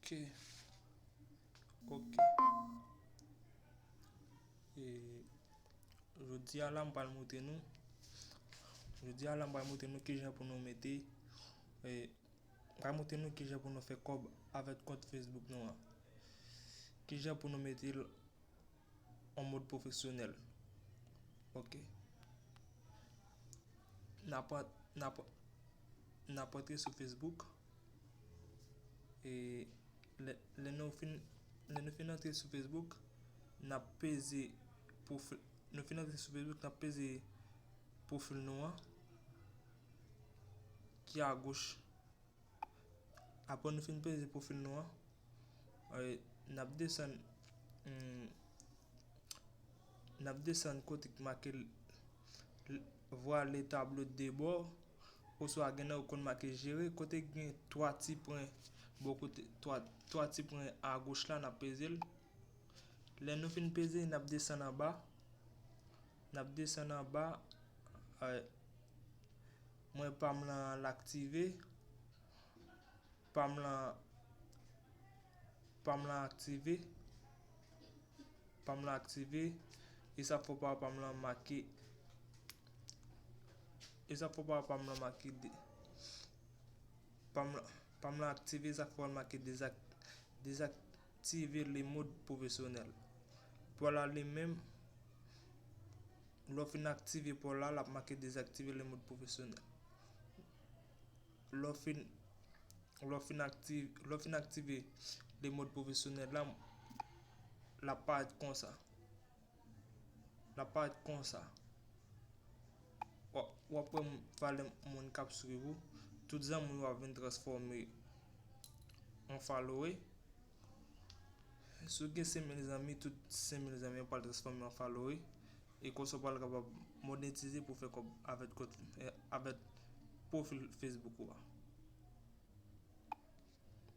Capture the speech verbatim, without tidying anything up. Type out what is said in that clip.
Ok. Ok. E, jodi a la, m pral montre nou. Jodi a la, m pral montre nou kijan pou nou mete, e, m pral montre nou kijan pou nou fè kòb avèk kont Facebook nou an. Kijan pou nou mete l an mòd pwofesyonèl. Ok. N ap, n ap, n ap antre sou Facebook. E lè, lè nou fin, lè nou fin antre sou Facebook, n ap peze pwofil, nou fin antre sou Facebook, n ap peze pwofil nou an, ki agoch. Apre nou fin peze pwofil nou an, e, n ap desann, hmm, n ap desann kote k make l, l, voir le tableau de bord, oswa gen nan yo konn make jere, kote gen twa ti pwen bò kote, twa, twa ti pwen agoch la, n ap peze l. Lè nou fin peze, n ap desann anba. N ap desann anba. E, mwen, pa m lan l aktive. Pa m lan, pa m lan aktive. Pa m lan aktive. E sa fè w pa wè pa m lan make. E sa fè w pa wè pa m lan make de, pa m lan, pa m lan aktive, e sa fè w make dezak-, dezaktive le mòd pwofesyonèl. Pò la li menm, lè w fin aktive pò la, l ap make dezaktive le mòd pwofesyonèl. Lè w fin, lè w fin aktive, lè w fin aktive le mòd pwofesyonèl la, l ap parèt konsa. L ap parèt konsa. W ap, w ap wè m, valè moun k ap swiv ou. Tout zanmi w ap vin transfòme an followé. Si w gen senk mil zanmi, tout senk mil zanmi an pral transfòme an followé. E konsa w pral kapab monetize pou fè kòb avèk kont, eh, avèk pwofil Facebook ou a.